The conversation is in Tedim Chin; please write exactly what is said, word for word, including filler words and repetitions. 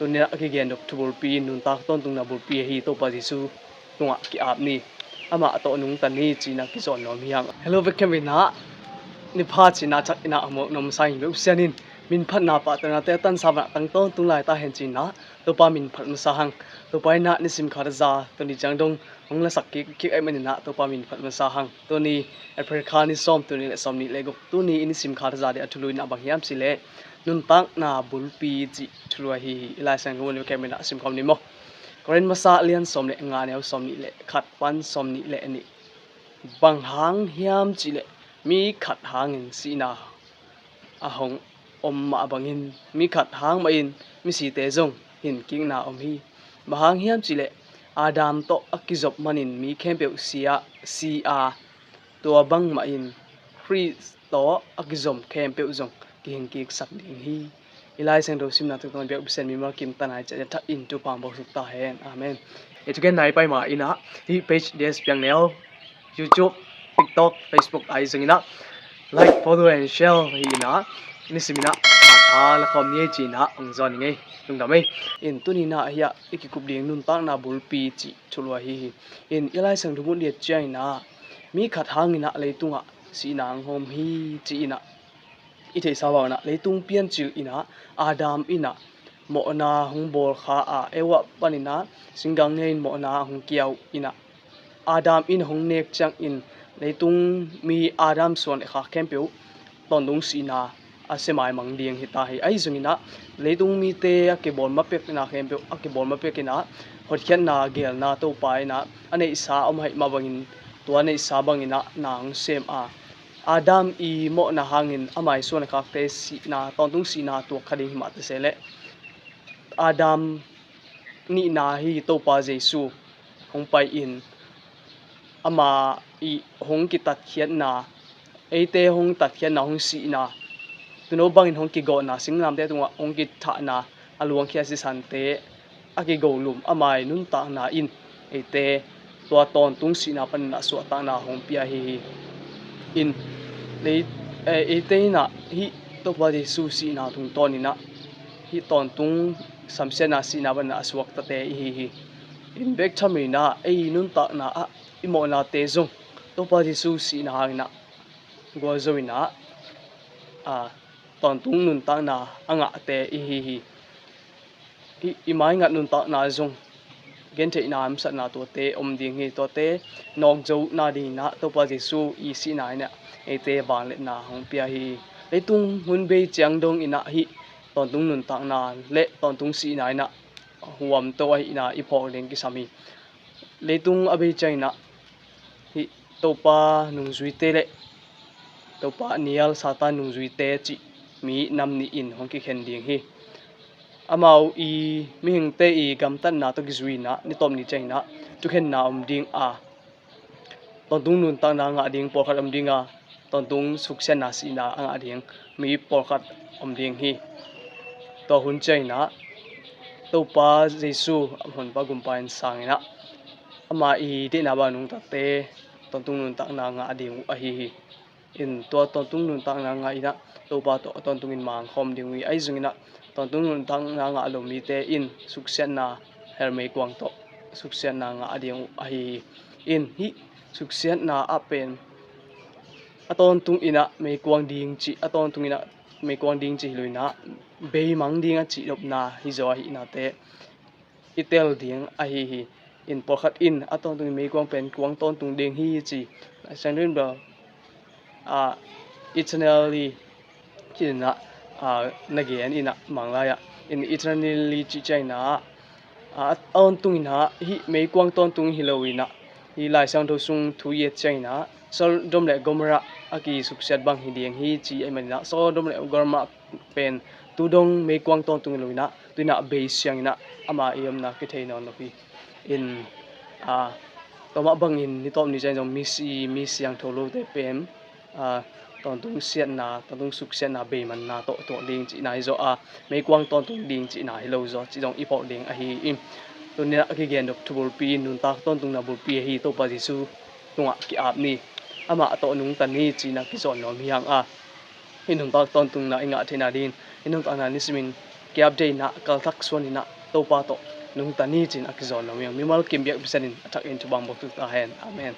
Tuni-in ah a kigen dop thubulpi in nuntak tawntungna bulpi ahi Topa Jesu tungah ki-ap ni. Amah tawh nungta ni ci-in ah kizawn nuam hi hang. Hello, vekpi in ah nipha cihna thak in ah a muak nuam sa ing. Bek uh sianin minphatna pahtawnate a tansa banah tang tawntung lai ta hen ci-in ah Topa minphat masa hang. Topa in ah nisim khat a za tuni ciang dong hong lasak kik kik ahih manin ah Topa minphat masa hang. Tuni April kha ni sawm, tuni le sawmnih le guk, tuni i nisim khat a za ding a thulu in ah bang hiam cih leh nuntakna bulpi cih thulu ahi hi. I Lai Siangtho mun vekpi in ah simkhawm ni maw. Korin masa lian sawm le nga, neu sawmnih le khat pan sawmnih le nih. Bang hang hiam cih leh mi khat hangin sihna a hong om mah bangin mi khat hang mahin misite zong hinkikna om hi. Bang hang hiam cih leh Adam tawh a kizop manin mi khempeuh si a, si a, tua bang mahin Khrist tawh a kizom khempeuh zong kihinkiksak ding hi. I Lai Siangtho simna tungtawn biak Pasian mimal kim tanai ciat thak in thupha hong bawlsuk ta hen. Amen. I thugenna i pai ma in ah hih page D S Piang Neu, YouTube, TikTok, Facebook ahi zongin ah like, follow and share hi in ah, nisim in ah a tha la khawm ni ei ci-in ah hong zawn ing ei. Lungdam ei. In tuni in ah hih ah i kikup ding nuntakna bulpi cih thulu ahi hi. In i Lai Siangtho mun i et ciangin ah mi khat hangin ah leitungah sihna hong om hi ci-in ah i theihsa bangin ah leitung piancil in ah Adam in ah mawhna hong bawl kha a, Eva panin ah singgang ngein mawhna hong kia uh in ah Adam in hong nek ciangin leitung mi Adam suan le khak khempeuh tawntung sihna a sia maimang ding hi ta hi. Ahi zongin ah leitung mite a kibawl ma pek in ah khempeuh a kibawl ma pek in ah hotkhiatna geelna Topa in ah a neihsa om ahih mah bangin tua neihsa bangin ah na hong sem a, Adam i mawhna hangin amah i suan le khakte sihna, tawntung sihna tuak kha ding hi mah ta se leh Adam nihna hi Topa Jesu hong pai in amah i hong kitatkhiatna, eite hong tatkhiatna, hong sihna, tuno bangin hong kigawhna, singlamteh tungah hong kithahna, a luangkhia sisante a kigo lum amah i nuntakna in eite tua tawntung sihna panin ah suahtakna hong pia ahi hi. In lei, eh, eite in ah hih Topa Jesu sihna tungtawn in ah hih tawntung samsiatna sihna panin ah a suaktate i hi hi. In bek tham in ah ei nuntakna ah i mawhnate zong Topa Jesu sihna hangin ah gualzo in ah, a, tawntung nuntakna a ngahte i hi hi. I, i maingat nuntakna zong gentheihna hamsatna tuate om ding hi. Tuate nawkzo nadingin ah Topa Jesu i sihna in ah eite vangliatna hong pia hi. Leitung hun bei ciang dong in ah hih tawntung nuntakna le tawntung sihna in ah huamto ahihna i phawk ding kisam hi. Leitung a bei ciangin ah hih Topa nungzuite le Topa nial Satan nungzuite cih mi nam nih in hong kikhen ding hi. Amau i mihingte i gamtatna tawh kizui in ah ni tawp ni ciangin ah thukhenna om ding a, tawntung nuntakna ngah ding pawlkhat om ding a, tawntung suksiatna sihna a ngah ding mi pawlkhat om ding hi. Tua hun ciangin ah Topa Jesu a honpa gumpa in sang in ah ama i deihna bang nungtate tawntung nuntakna ngah ding uh ahi hi. In tua tawntung nuntakna ngah in ah Topa tawh a tawntungin mangkhawm ding uh hi. Ahi zongin ah tawntung nuntakna ngah lo mite in suksiatna hell meikuang tawh suksiatna ngah ding uh ahi hi. In hih suksiatna ah pen a tawntung in ah meikuang ding cih, a tawntung in ah meikuang ding cih hi lo in ah beimang ding a cihnopna hi zaw ahihnate i tel ding ahi hi. In pawlkhat in a tawntung in meikuang pen kuang tawntung ding hi ci, Lai Siangtho in bel, a, eternally ci-in ah, a, na gen in ah Manglai ah. In eternally cih ciangin ah, a, a tawntung in ah hih meikuang tawntung hi lo in ah hih Lai Siangtho sung thu i et ciangin ah Sodom le Gomorrah a kisuksiat bang hi ding hi ci ahih manin ah Sodom le Gomorrah pen tu dong meikuang tawntung hi lo in ah tu in ah bei siang in ah ama i omna kithei nawn lo hi. In, a, tua mah bangin ni tawp ni ciang zong misi, mi siangtho lote pen, a, tawntung siatna, tawntung suksiatna, beimanna tawh tuak ding cihna hi zaw a, meikuang tawntung ding cihna hi lo zaw cih zong i phawk ding ahi hi. Tuni-in ah a kigen dop thubulpi in nuntak tawntungna bulpi ahi Topa Jesu tungah ki-ap ni. Amah tawh nungta ni ci-in ah kizawn nuam hi hang a, i nuntak tawntungna i ngah theihna dingin i nuntakna nisimin Kiapdei inah, kalthak suan inah, Topa tawh nungta ni cin a kizawn lo miang. Mimal kim biak pisan in a thak in thubang bawk tuk ta hen. Amen.